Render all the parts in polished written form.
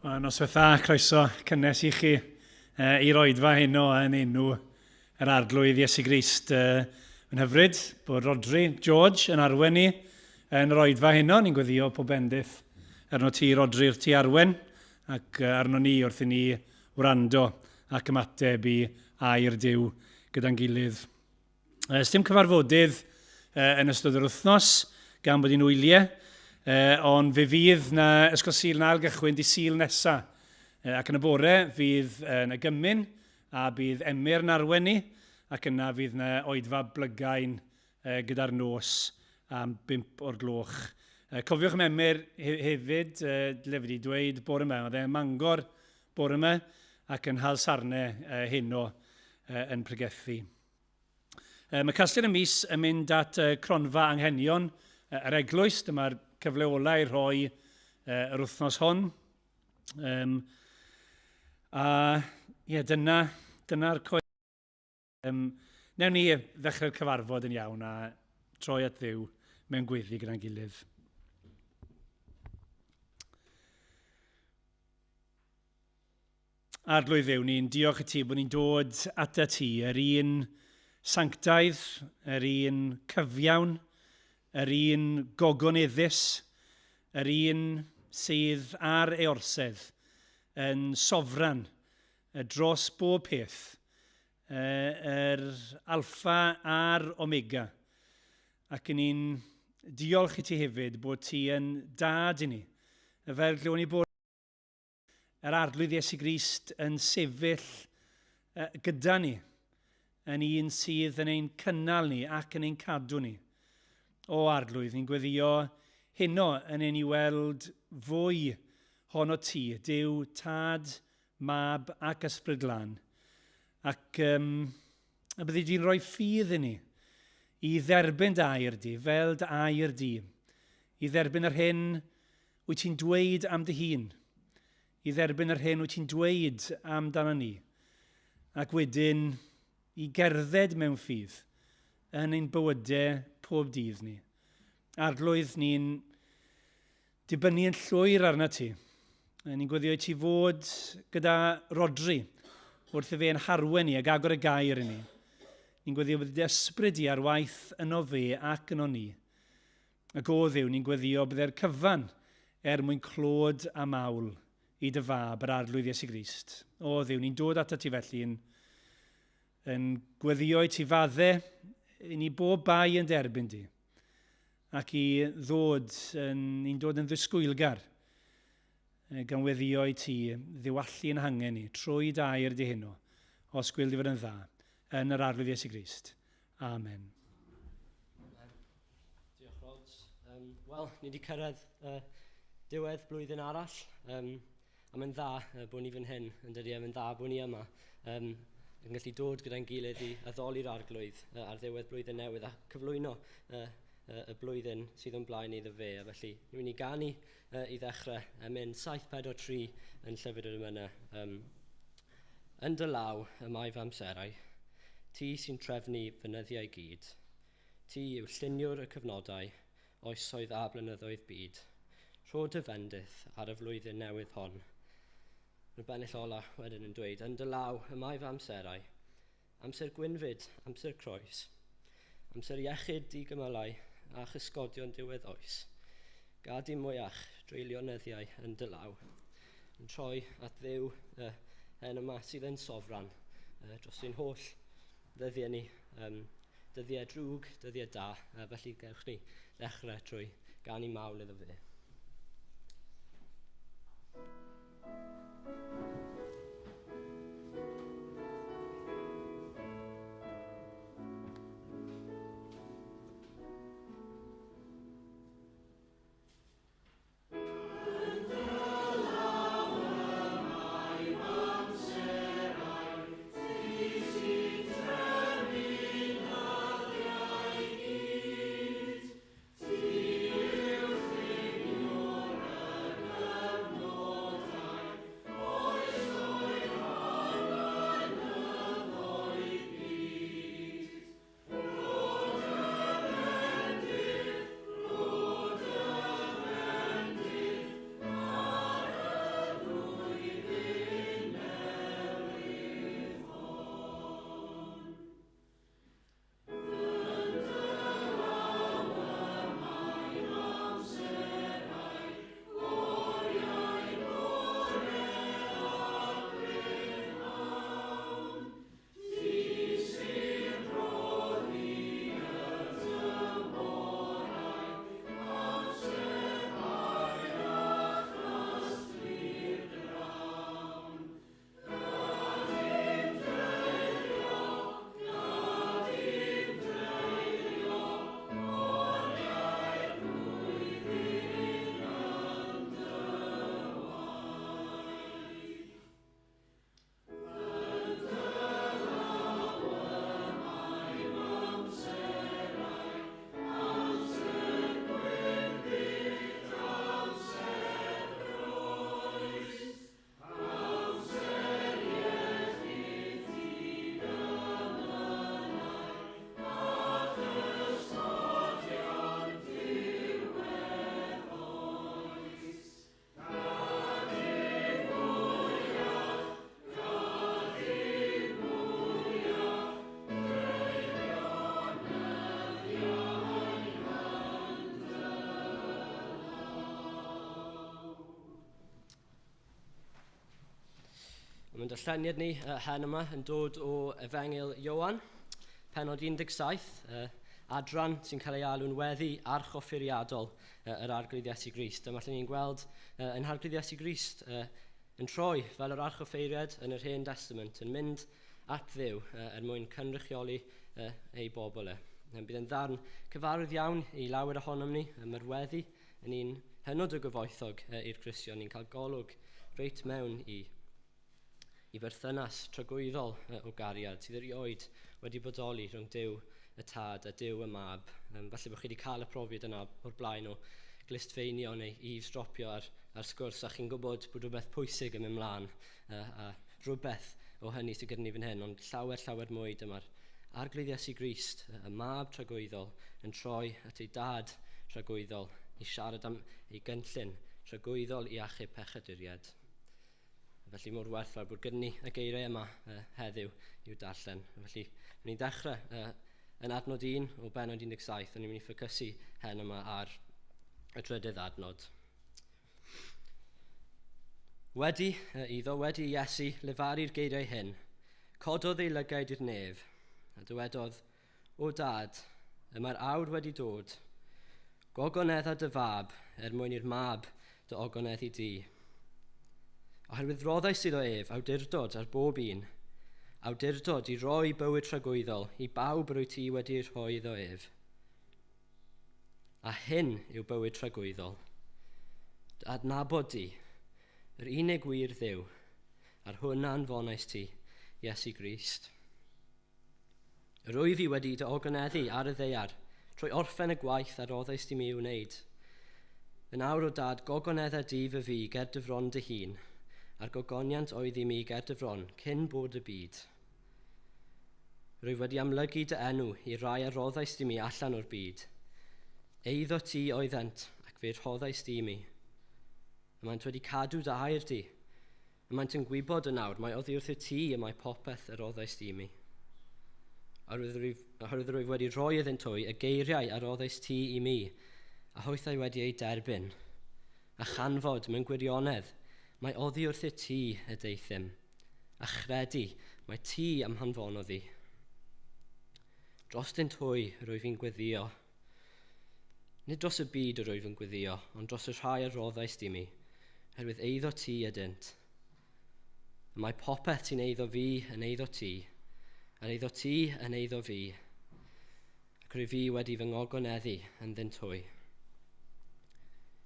Wel, noswaith dda, croeso cynnes i chi i'r oedfa heno yn enw yr Arglwydd Iesu Grist. Yn hyfryd bod Rodri George yn arwen ni yn yr oedfa heno. Ni'n gweddio pob bendith arno ti, Rodri, wrth ti arwen, ac arno ni wrth i ni wrando ac ymateb i air Duw gyda'n gilydd. Dim cyfarfodydd yn ystod yr wythnos, gan bod hi'n wyliau, ond fe fydd na Ysgol Sul yn ail gychwyn di Sul nesa. Ac yn y bore fydd yna gymun a bydd Emyr yn arwen ni, ac yna fydd yna oedfa blygain gyda'r nos am 5 o'r gloch. Cofiwch am Emyr hefyd, dyle fi wedi dweud bore yma, oedd e'n Mangor bore yma ac yn Nhalsarne heno yn pregethu. Mae casgliad y mis yn mynd at cronfa anghenion yr eglwys. Dyma'r cyfle ola i rhoi yr wythnos hon. Um, a ie, yeah, dyna, dyna'r coed. Um, newn ni ddechrau'r cyfarfod yn iawn a troi at Dduw mewn gweddi gyda'n gilydd. Arglwydd Dduw, ni'n diolch i ti bod ni'n dod atat ti, yr un sanctaidd, yr un cyfiawn, yr un gogoneddus, yr un sydd ar ei orsedd, yn sofran dros bob peth, yr alffa a'r omega. Ac yn ni'n diolch i ti hefyd bod ti yn dad i ni, fel glywn ni bod yr Arglwydd Iesu Grist yn sefyll gyda ni, yn un sydd yn ein cynnal ni ac yn ein cadw ni. O Arglwydd, ni'n gweddio heno yn ein i weld fwy hono ti, Duw, Tad, Mab ac Ysbryd Glân. Ac um, y byddi di'n rhoi ffydd i ni i dderbyn dy air di, fel dy air di, i dderbyn yr hyn wyt ti'n dweud am dy hun, i dderbyn yr hyn wyt ti'n dweud amdano ni, ac wedyn i gerdded mewn ffydd yn ein bywydau pob dydd ni. Arglwydd, ni'n dibynnu yn llwyr arna ti. Ni'n gweddio i ti fod gyda Rodri wrth i fe yn harwen ni ac agor y gair i ni. Ni'n gweddio bod dy ysbryd di ar waith yno fe ac yno ni. Ac o Dduw, ni'n gweddïo bydde'r cyfan er mwyn clod a mawl i dy fab, yr Arglwydd Iesu Grist. O Dduw, ni'n dod atat ti felly yn, yn gweddïo i ti fadde i ni bob bai yn derbyn di, ac i ddod, yn, ni'n dod yn ddisgwylgar gan weddïo i ti ddiwallu yn hangen ni trwy dy air di heno, os gwel di fod yn dda, yn yr Arglwydd Iesu Grist. Amen. Diolch, Rods. Um, Wel, ni wedi cyrraedd uh, diwedd blwyddyn arall. Um, a mae'n dda uh, bod ni fan hyn, yn dydy, mae'n dda bod ni yma. Um, yn gallu dod gyda'n gilydd i addoli'r arglwydd uh, ar ddiwedd blwyddyn newydd a cyflwyno uh, uh, y blwyddyn sydd o'n blaen iddo fe. A felly, ni'n mynd i ganu uh, i ddechrau emyn 743 yn Llyfr yr Emynau. Um, yn dy law y mae fy amserau, ti sy'n trefnu fy nyddiau gyd. Ti yw lluniwr y cyfnodau, oesoedd a blynyddoedd byd. Rho dy fendith ar y flwyddyn newydd hon. Mae'r bennill ola wedyn yn dweud, yn dy law y mae fy amserau, amser gwynfyd, amser croes, amser iechyd di gymylau a chysgodion diwedd oes. Gad i mwyach dreulio nyddiau yn dy law, yn troi at Dduw uh, hen yma sydd yn sofran uh, dros ein holl ddyddiau ni, um, dyddiau drwg, dyddiau da, uh, felly gewch ni ddechrau trwy ganu mawl iddo fe. Mae'n darlleniad ni hen yma yn dod o Efengyl Ioan, pennod 17, adran sy'n cael ei alw'n weddi archoffeiriadol yr Arglwydd Iesu Grist. Dyma lle ni'n gweld yn Arglwydd Iesu Grist yn troi fel yr archoffeiriad yn yr Hen Testament, yn mynd at Dduw er mwyn cynrychioli ei bobl e. Bydd yn ddarn cyfarwydd iawn i lawer ohonom ni, mae'r weddi yn un hynod o gyfoethog i'r Cristion. Ni'n cael golwg reit mewn i berthynas tragwyddol o gariad sydd erioed wedi bodoli rhwng Duw y Tad a Duw y Mab. Falle bod chi wedi cael y profiad yna o'r blaen o glustfeinio neu eavesdropio ar sgwrs, a chi'n gwybod bod rhywbeth pwysig yn mynd mlaen, a rhywbeth o hynny sydd gyda ni fan hyn, ond llawer, llawer mwy. Dyma'r Arglwydd Iesu Grist, y Mab tragwyddol, yn troi at ei Dad tragwyddol i siarad am ei gynllun tragwyddol i achub pechaduriaid. Felly mor werthfawr bod gyda ni y geiriau yma heddiw i'w darllen. Felly, ni'n dechrau yn adnod 1 o bennod 17, a ni'n mynd i ffocysu hen yma ar y trydydd adnod. Wedi iddo, wedi Iesu lefaru'r geiriau hyn, cododd ei lygaid i'r nef, a dywedodd, "O Dad, y mae'r awr wedi dod, gogonedda dy fab, er mwyn i'r mab dy ogoneddu di. Oherwydd roddais iddo ef awdurdod ar bob un, awdurdod i roi bywyd tragwyddol i bawb yr wyt ti wedi rhoi iddo ef. A hyn yw bywyd tragwyddol, dy adnabod di, yr unig wir Dduw, a'r hwn a anfonais ti, Iesu Grist. Yr wyf i wedi dy ogoneddu ar y ddaear, trwy orffen y gwaith a roddaist i mi i'w wneud. Yn awr o Dad, gogonedda di fy fi ger dy fron dy hun, a'r gogoniant oedd i mi ger dy fron cyn bod y byd. Rwyf wedi amlygu dy enw i rai a roddaist i mi allan o'r byd. Eiddo ti oeddent, ac fe rhoddaist i mi. Y maent wedi cadw dy air di. Y maent yn gwybod yn awr, mae oddi wrth y ti y mae popeth a roddaist i mi. Oherwydd rwyf wedi rhoi iddynt hwy y geiriau a roddaist ti i mi, a hwythau wedi eu derbyn, a chanfod mewn gwirionedd, mae oddi wrth y ti y deuthum, a chredu, mae ti am hanfonodd i. Drostynt hwy rwyf i'n gweddio. Nid dros y byd yr wyf yn gweddio, ond dros y rhai a roddaist i mi, oherwydd eiddo ti ydynt. Y mae popeth sy'n eiddo fi yn eiddo ti, a'r eiddo ti yn eiddo fi, ac rwyf fi wedi fy ngogoneddu ynddynt hwy.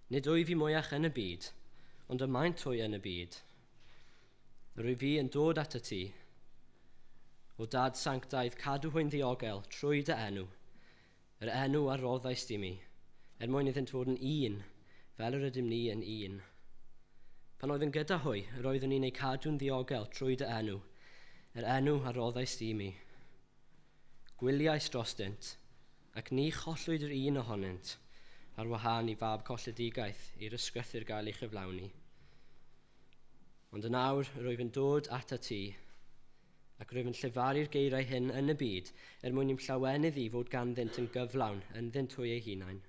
Nid wyf fi mwyach yn y byd, ond y maent hwy yn y byd. Rwyf fi yn dod at y ti. O Dad sanctaidd, cadw hwy'n ddiogel trwy dy enw, yr enw a roddaist i mi, er mwyn iddynt fod yn un, fel yr ydym ni yn un. Pan oedd yn gyda hwy, yr oeddwn ni'n eu cadw'n ddiogel trwy dy enw, yr enw a roddaist i mi. Gwyliais drostynt, ac ni chollwyd yr un ohonynt, ar wahân i fab colledigaeth i'r ysgrythur gael ei chyflawni. Ond yn awr, yr wyf yn dod atat ti, ac rwyf yn llefaru'r geiriau hyn yn y byd, er mwyn i'm llawenydd i fod ganddynt yn gyflawn, ynddynt hwy eu hunain.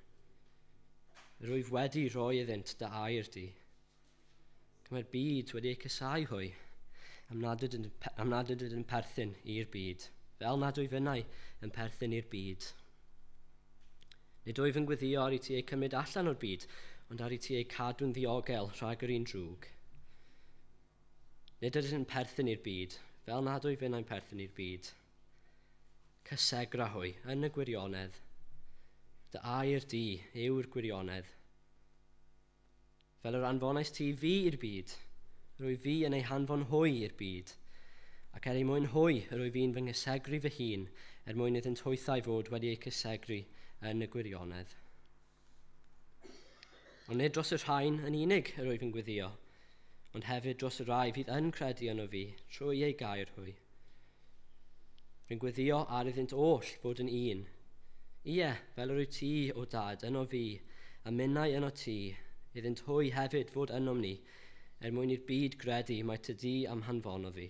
Rwyf wedi rhoi iddynt dy air di. Mae'r byd wedi eu casáu hwy, am nad ydynt yn perthyn i'r byd, fel nad wyf finnau yn perthyn i'r byd. Nid wyf yn gweddio ar i ti eu cymryd allan o'r byd, ond ar i ti eu cadw'n ddiogel rhag yr un drwg. Nid ydych yn perthyn i'r byd, fel nad wyf finnau'n perthyn i'r byd. Cysegra hwy yn y gwirionedd. Dy air di yw'r gwirionedd. Fel yr anfonais ti fi i'r byd, rwyf fi yn ei hanfon hwy i'r byd, ac er ei mwyn hwy, rwyf fi'n fy nghysegru fy hun, er mwyn iddynt hwythau fod wedi eu cysegru yn y gwirionedd. Ond nid dros y rhain yn unig yr wyf yn gweddio, ond hefyd dros y rhai fydd yn credu yno fi, trwy eu gair hwy. Rwy'n gweddio ar iddynt oll fod yn un. Ie, fel yr wyt ti, o Dad, yno fi, a minnau yno ti, iddynt hwy hefyd fod ynom ni, er mwyn i'r byd gredu mai ty di am hanfonodd fi.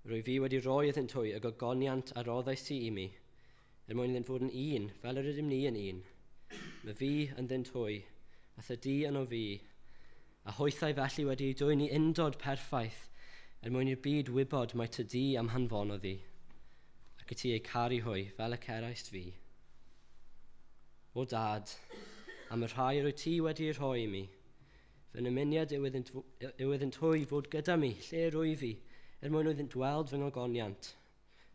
Rwyf fi wedi rhoi iddynt hwy y gogoniant a roddais ti i mi, er mwyn iddynt fod yn un, fel yr ydym ni yn un. Mae fi ynddynt hwy, a thydi yno fi, a hwythau felly wedi dwyn i undod perffaith, Er mwyn i'r byd wybod mai ty di am hanfonodd i, ac i ti eu caru hwy fel y ceraist fi. O Dad, am y rhai yr wyt ti wedi eu rhoi i mi, fy nymuniad yw iddynt hwy fod gyda mi, lle rwyf fi, er mwyn iddynt weld fy ngogoniant,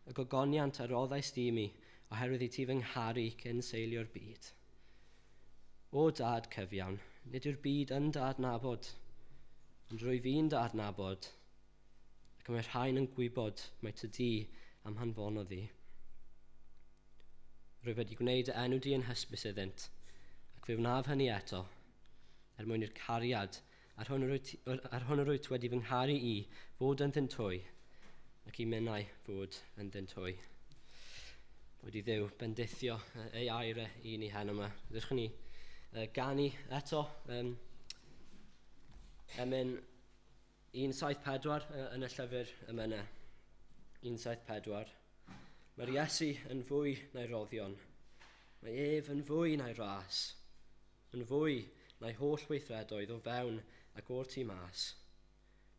y gogoniant a roddaist i mi, oherwydd i ti fy ngharu cyn seilio'r byd. O Dad cyfiawn, nid yw'r byd yn dy adnabod, ond rwyf fi'n dy adnabod, ac mae rhain yn gwybod mai ty di am hanfonodd i. Rwyf wedi gwneud y enw di yn hysbys iddynt, ac fe wnaf hynny eto, er mwyn i'r cariad a'r hwn yr wyt wedi fy ngharu i fod ynddynt hwy, ac i minnau fod ynddynt hwy. Boed i Dduw bendithio ei air i ni heno yma. Ydych ni ganu eto emyn 174 yn y llyfr emynau. 174. Mae'r Iesu yn fwy na'i roddion. Mae ef yn fwy na'i ras. Yn fwy na'i holl weithredoedd o fewn ac o'r tu mas.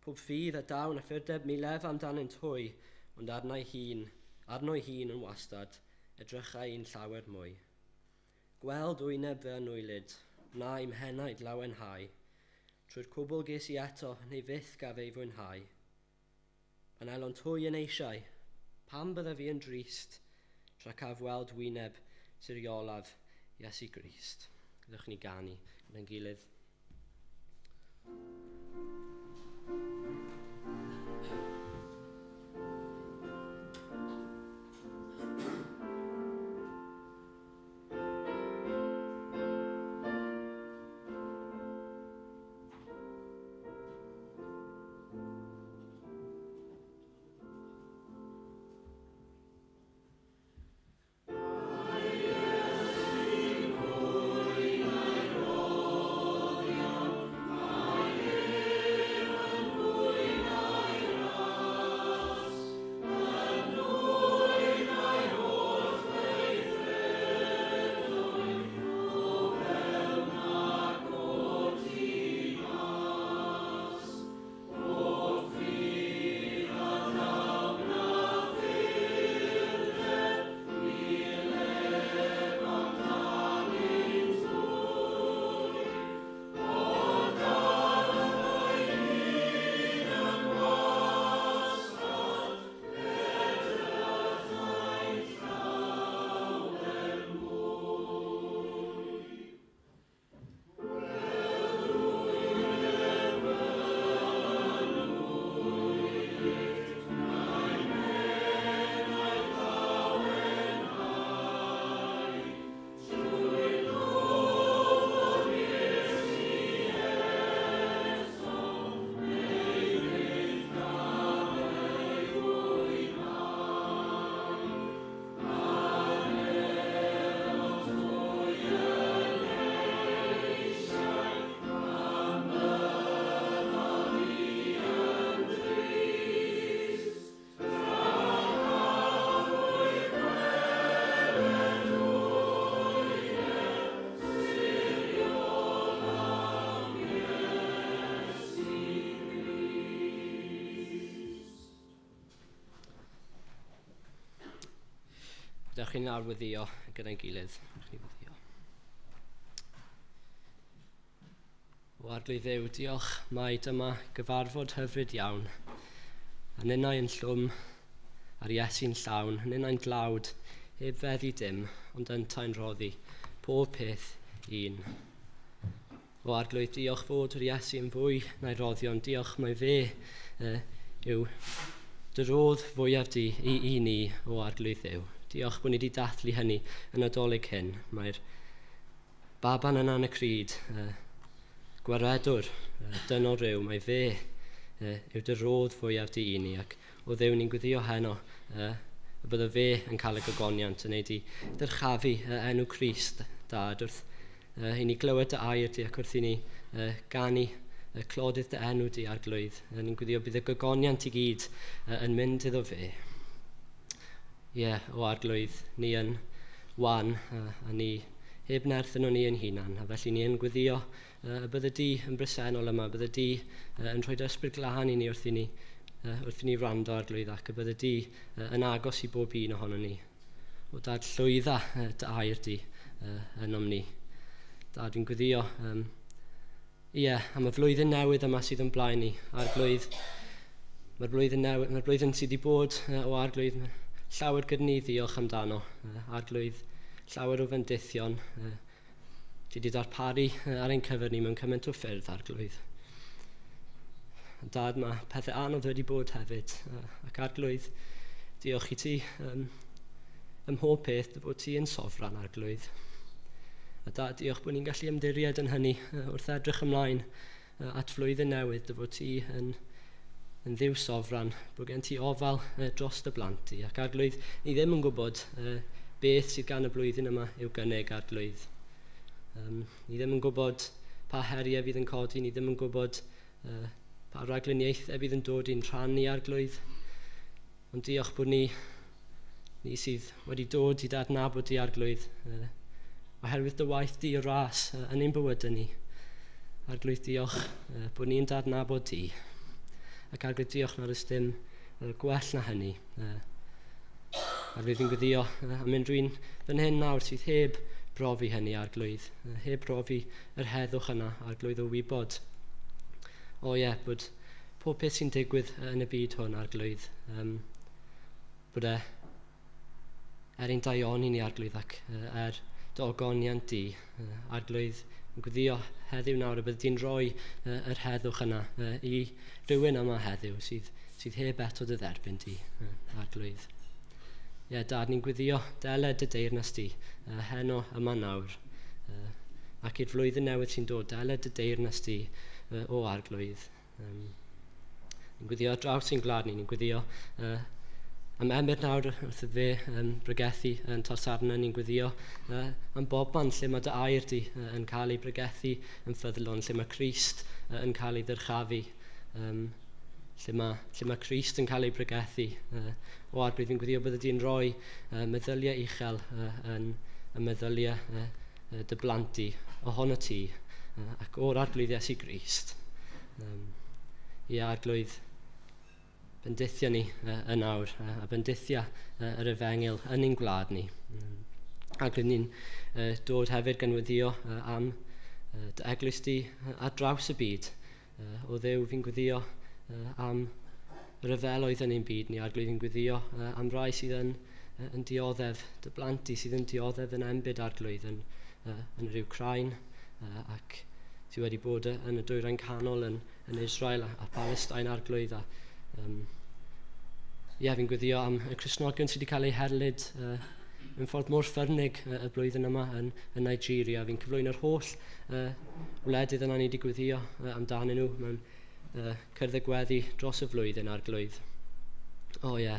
Pob ffydd a dawn a ffyrdeb mi lef amdanynt hwy, ond arno'i hun yn wastad, edrychai un llawer mwy. Gweld wyneb fy anwylyd, wna i'm henaid lawenhau, trwy'r cwbl ges i eto, neu fyth gaf ei fwynhau. Pan elont hwy yn eisiau, pam byddaf fi yn drist, tra caf weld wyneb siriolaf Iesu Grist. Ydych ni ganu gyda'n gilydd. Dewch i ni nawr weddïo gyda'n gilydd. Dewch ni weddïo. O Arglwydd Dduw, diolch mai dyma gyfarfod hyfryd iawn. A ninnau yn llwm, a'r Iesu'n llawn, ninnau'n dlawd, heb feddu dim, ond yntau'n rhoddi pob peth un. O Arglwydd, diolch fod yr Iesu yn fwy na'i roddion. Diolch mai fe yw dy rodd fwyaf di i ni, o Arglwydd Dduw. Diolch bod ni wedi dathlu hynny yn Nadolig hyn. Mae'r baban yna yn y cryd, gwaredwr, dynol rhyw, mae fe yw dy rodd fwyaf di i ni, ac o Dduw ni'n gweddio heno y bydde fe yn cael y gogoniant yn ei di dyrchafu enw Crist, Dad, wrth i ni glywed dy air di ac wrth i ni ganu clodydd dy enw di Arglwydd. Ni'n gweddio bydd y gogoniant i gyd yn mynd iddo fe. Ie, o Arglwydd, ni yn wan a ni heb nerth yno ni yn hunan, a felly ni yn gweddio y bydde di yn bresennol yma, bydde di yn rhoi ysbryd glân i ni wrth i ni wrth i ni wrando, Arglwydd, ac y bydde di yn agos i bob un ohono ni. O Dad, llwydda dy air di ynom ni. Dad, dwi'n gweddio ie, am y flwyddyn newydd yma sydd yn blaen ni. Arglwydd, mae'r blwyddyn newydd, mae'r blwyddyn sydd wedi bod o Arglwydd, llawer gyda ni ddiolch amdano. Arglwydd, llawer o fendithion ti wedi darparu ar ein cyfer ni mewn cymaint o ffyrdd, Arglwydd. Dad, mae pethau anodd wedi bod hefyd, ac Arglwydd, diolch i ti ym mhob peth dy fod ti yn sofran, Arglwydd. A Dad, diolch bod ni'n gallu ymddiried yn hynny wrth edrych ymlaen at flwyddyn newydd, dy fod ti yn Dduw sofran, bod gen ti ofal dros dy blant ti. Ac Arglwydd, ni ddim yn gwybod beth sydd gan y blwyddyn yma i'w gynnig, Arglwydd. Ni ddim yn gwybod pa heriau fydd yn codi, ni ddim yn gwybod pa ragluniaethau fydd yn dod i'n rhan ni, Arglwydd. Ond diolch bod ni sydd wedi dod i dy adnabod di, Arglwydd, oherwydd dy waith di o ras yn ein bywydau ni. Arglwydd, diolch bod ni'n dy adnabod di. Ac Arglwydd, diolch nad oes dim gwell na hynny. Arglwydd, fi'n gweddio am unrhyw un fan hyn nawr sydd heb brofi hynny, Arglwydd, heb brofi yr heddwch yna, Arglwydd, o wybod. O ie, bod pob peth sy'n digwydd yn y byd hwn, Arglwydd, bod e er ein daioni ni, Arglwydd, ac er dy ogoniant di, Arglwydd, yn gweddio heddiw nawr y byddi di'n rhoi yr heddwch yna i rywun yma heddiw sydd heb eto dy dderbyn di, Arglwydd. Ie, Dad, ni'n gweddio deled dy deyrnas di heno yma nawr, ac i'r flwyddyn newydd sy'n dod, deled dy deyrnas di o Arglwydd. Ni'n gweddio ar draws ein gwlad ni, ni'n gweddio am Emyr nawr wrth iddo fe bregethu yn Talsarnau, ni'n gweddio am bobman lle mae dy air di yn cael ei bregethu yn ffyddlon, lle mae Crist yn cael ei ddyrchafu, lle mae Crist yn cael ei bregethu. O Arglwydd, fi'n gweddio bydde di'n rhoi meddyliau uchel yn y meddyliau dy blant di, ohono ti, ac o'r Arglwydd Iesu Grist. Ie, Arglwydd, bendithia ni yn awr, a bendithia yr efengyl yn ein gwlad ni. Arglwydd, ni'n dod hefyd gan weddio am dy eglwys di ar draws y byd. O Dduw, fi'n gweddio am ryfeloedd yn ein byd ni. Arglwydd, fi'n gweddio am rai sydd yn dioddef, dy blant di sydd yn dioddef yn enbyd, Arglwydd, yn yr Wcrain, ac sydd wedi bod yn y Dwyrain Canol yn Israel a Palestine, Arglwydd. Ie, fi'n gweddio am y Cristnogion sydd wedi cael eu herlid yn ffordd mor ffyrnig y blwyddyn yma yn Nigeria. Fi'n cyflwyno'r holl wledydd yna ni wedi gweddio amdanyn nhw mewn cyrddau gweddi dros y flwyddyn, Arglwydd. O ie,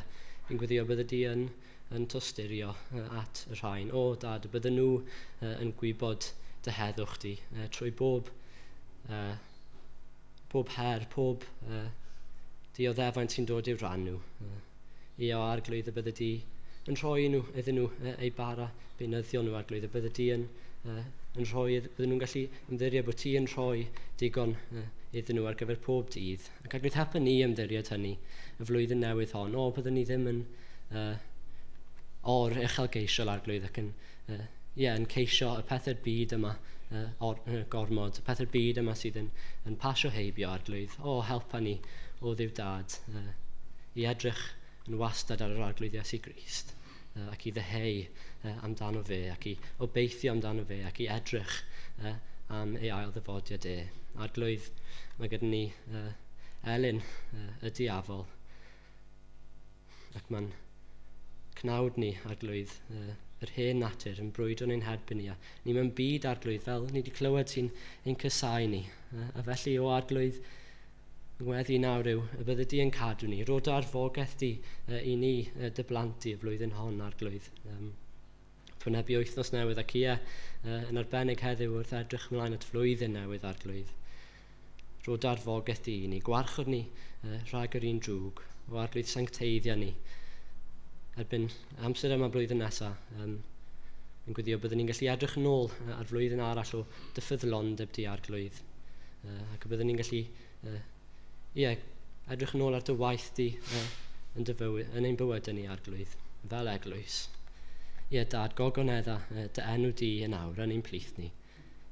fi'n gweddio bydde di yn tosturio at y rhain. O Dad, bydden nhw yn gwybod dy heddwch di trwy bob her, pob dioddefaint sy'n dod i'w rhan nhw. Ie, o Arglwydd, y bydde di yn rhoi nhw, iddyn nhw eu bara beunyddiol nhw, Arglwydd, y bydde di yn rhoi, bydden nhw'n gallu ymddiried bod ti yn rhoi digon iddyn nhw ar gyfer pob dydd. Ac Arglwydd, helpa ni ymddiried hynny y flwyddyn newydd hon. O, byddwn ni ddim yn or uchelgeisiol, Arglwydd, ac yn ceisio y pethau'r byd yma gormod, y pethau'r byd yma sydd yn pasio heibio, Arglwydd. O, helpa ni, o Dduw Dad, i edrych yn wastad ar yr Arglwydd Iesu Grist, ac i ddyheu amdano fe, ac i obeithio amdano fe, ac i edrych am ei ail ddyfodiad e. Arglwydd, mae gyda ni Elin y diafol, ac mae'n cnawd ni, Arglwydd, yr hen natur yn brwydro yn ein herbyn ni, a ni mewn byd, Arglwydd, fel ni wedi clywed sy'n ein cysau ni. A felly, o Arglwydd, ngweddi nawr yw y bydde di yn cadw ni, rho dy arfogaeth di i ni, dy blant di, y flwyddyn hon, Arglwydd. Wynebu wythnos newydd, ac ie, yn arbennig heddiw wrth edrych ymlaen at flwyddyn newydd, Arglwydd. Rho dy arfogaeth di i ni, gwarchod ni rhag yr un drwg, o Arglwydd, sancteiddia ni. Erbyn amser yma blwyddyn nesaf, yn gweddio byddwn ni'n gallu edrych yn ôl ar flwyddyn arall o dy ffyddlondeb di, Arglwydd. Ac y byddwn ni'n gallu Edrych yn ôl ar dy waith di yn, dy fywyd, yn ein bywydau ni, Arglwydd, fel eglwys. Ie, Dad, gogonedda dy enw di yn awr yn ein plith ni,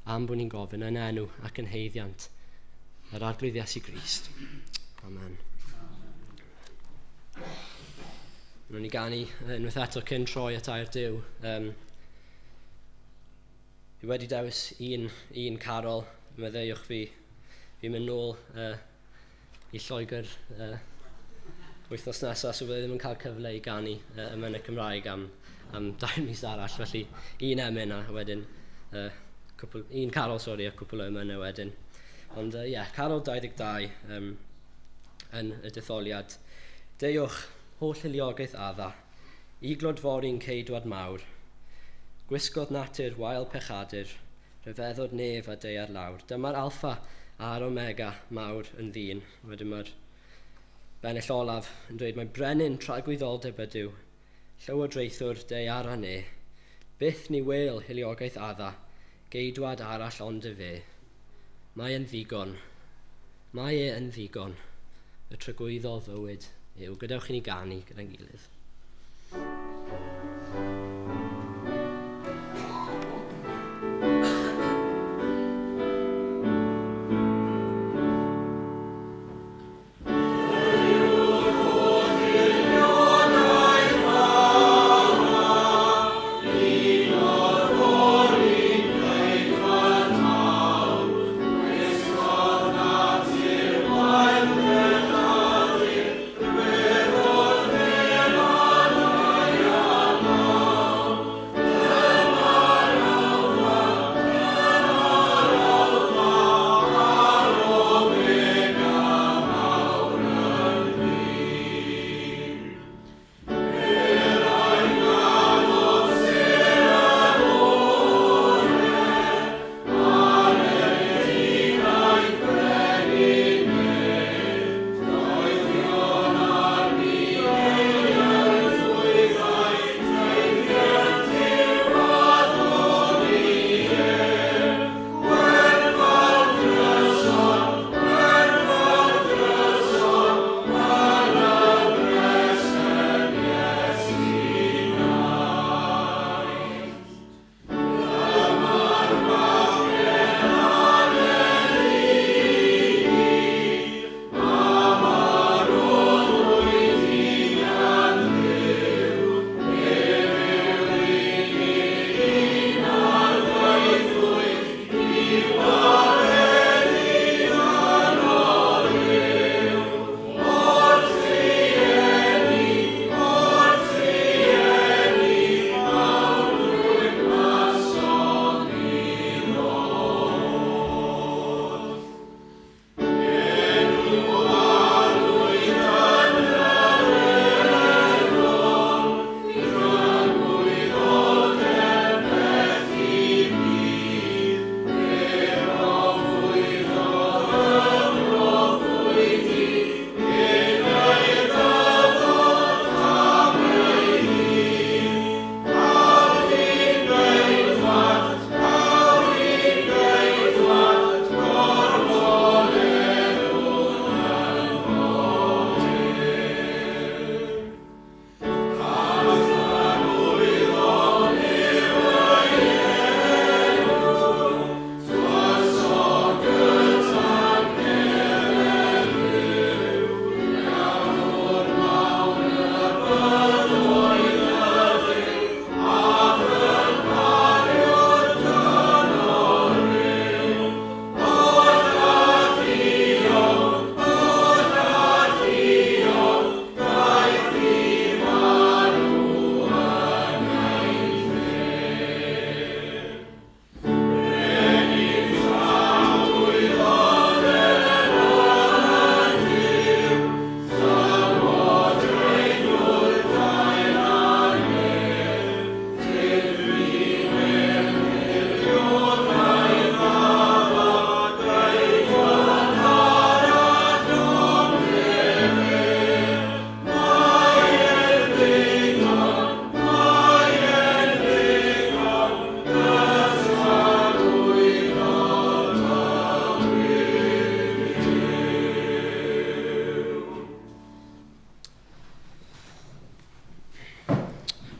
am bod ni'n gofyn yn enw ac yn haeddiant yr Arglwydd Iesu Grist. Amen. Wnawn ni ganu unwaith eto cyn troi at air Duw. Fi wedi dewis un carol, meddeiwch fi. Fi'n mynd nôl i Lloegr wythnos nesaf, so bydde ddim yn cael cyfle i ganu emynau Cymraeg am 2 mis arall. Felly un emyn a wedyn, un carol, sori, a cwpl o emynau wedyn. Ond ie, yeah, carol 22 yn y detholiad. Deuwch, holl hiliogaeth adda, i glodfori'n ceidwad mawr. Gwisgodd natur wael pechadur, rhyfeddod nef a daear lawr. Dyma'r alffa a'r omega mawr yn ddyn. Wedyn mae'r bennill olaf yn dweud mae brenin tragwyddoldeb ydyw, llywodraethwr daear a ne. Byth ni wel hiliogaeth adda, geidwad arall ond y fe. Mae yn ddigon. Mae e yn ddigon. Y tragwyddol fywyd yw. Gadewch i ni ganu gyda'n gilydd. Amen.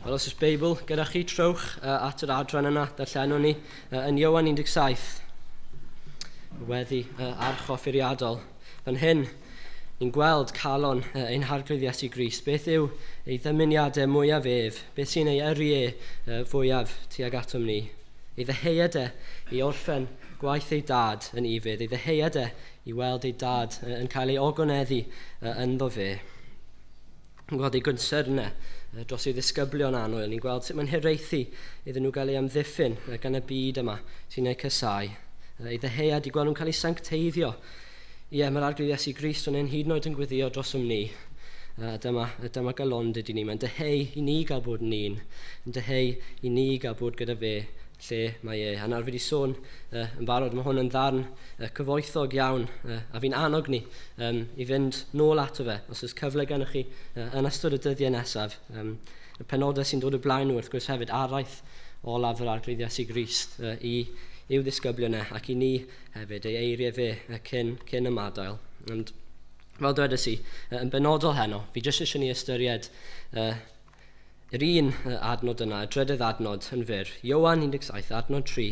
Wel, os oes Beibl gyda chi, trowch at yr adran yna, darllenwn ni yn Ioan 17, weddi archoffeiriadol. Fan hyn, ni'n gweld calon ein Harglwydd Iesu Grist. Beth yw ei ddymuniadau mwyaf ef? Beth sy'n ei yrru e fwyaf tuag atom ni? Ei ddeheuad e i orffen gwaith ei dad yn ufudd, ei ddeheuad e i weld ei dad yn cael ei ogoneddu ynddo fe. Ni'n gweld ei gynsyrnau dros ei ddisgyblion annwyl. Ni'n gweld sut mae'n hiraethu iddyn nhw gael ei amddiffyn gan y byd yma sy'n eu casáu. Ei ddeheuad i gweld nhw'n cael ei sancteiddio. Ie, mae'r Arglwydd Iesu Grist yn ein hyd yn oed yn gweddio dros ni. Dyma galondid i ni. Mae'n dyheu i ni gael bod yn un. Yn dyheu i ni gael bod gyda fe lle mae e. A nawr fi wedi sôn yn barod, mae hwn yn ddarn cyfoethog iawn, a fi'n annog ni i fynd nôl ato fe, os oes cyfle gennych chi yn ystod y dyddiau nesaf. Y penodau sy'n dod o blaen nhw, wrth gwrs hefyd, araith olaf yr Arglwydd Iesu Grist i'w ddisgyblion e, ac i ni hefyd, ei eiriau fe cyn ymadael. Ond fel dwedais i, yn benodol heno, fi jyst eisiau ni ystyried yr un adnod yna, y drydydd adnod yn fyr, Ioan 17, adnod 3,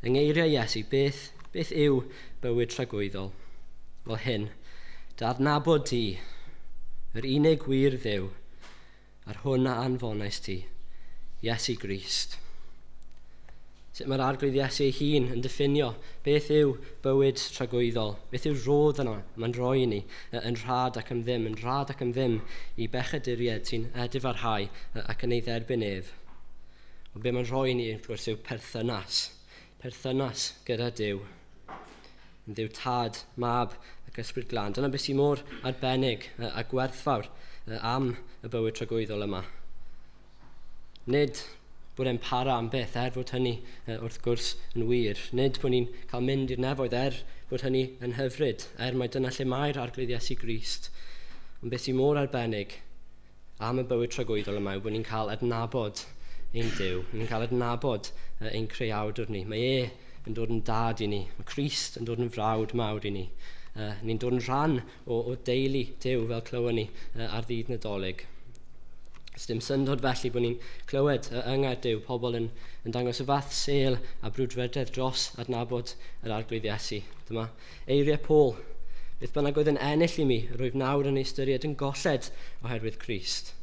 yng ngeiriau Iesu, beth yw bywyd tragwyddol? Wel hyn, dy adnabod di, yr unig wir Dduw, a'r hwn a anfonais ti, Iesu Grist. Sut mae'r Arglwydd Iesu ei hun yn diffinio beth yw bywyd tragwyddol, beth yw'r rodd yna mae'n rhoi i ni, yn rhad ac am ddim, yn rhad ac am ddim i bechaduriaid sy'n edifarhau ac yn ei dderbyn ef. Ond be mae'n rhoi i ni, wrth gwrs, yw perthynas. Perthynas gyda Duw. Yn Dduw Tad, Mab ac Ysbryd Glân. Dyna beth sy'n mor arbennig a gwerthfawr am y bywyd tragwyddol yma. Nid bod e'n para am byth, er fod hynny wrth gwrs yn wir. Nid bod ni'n cael mynd i'r nefoedd, er bod hynny yn hyfryd, er mai dyna lle mae'r Arglwydd Iesu Grist. Ond beth sy'n mor arbennig am y bywyd tragwyddol yma yw bod ni'n cael adnabod ein Duw, ni'n cael adnabod ein creawdwr ni. Mae e yn dod yn dad i ni, mae Crist yn dod yn frawd mawr i ni. Ni'n dod yn rhan o deulu Duw fel clywon ni ar ddydd Nadolig. Dim syndod felly bod ni'n clywed yng Nghaerdydd pobl yn dangos y fath sêl a brwdfrydedd dros adnabod yr Arglwydd Iesu. Dyma eiriau Paul. Beth bynnag oedd yn ennill i mi, rwyf nawr yn ei ystyried yn golled oherwydd Crist.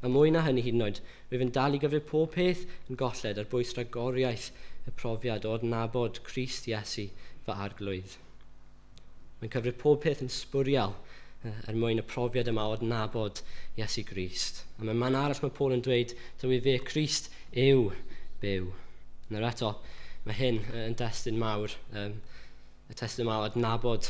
A mwy na hynny hyd yn oed, rwyf yn dal i gyfrif pob peth yn golled ar bwys rhagoriaeth y profiad o adnabod Crist Iesu fy Arglwydd. Mae'n cyfrif pob peth yn sbwriel er mwyn y profiad yma o adnabod Iesu Grist. A mewn man arall mae Paul yn dweud, drwy fe Crist yw byw. Nawr eto, mae hyn yn destun mawr, y testun mawr adnabod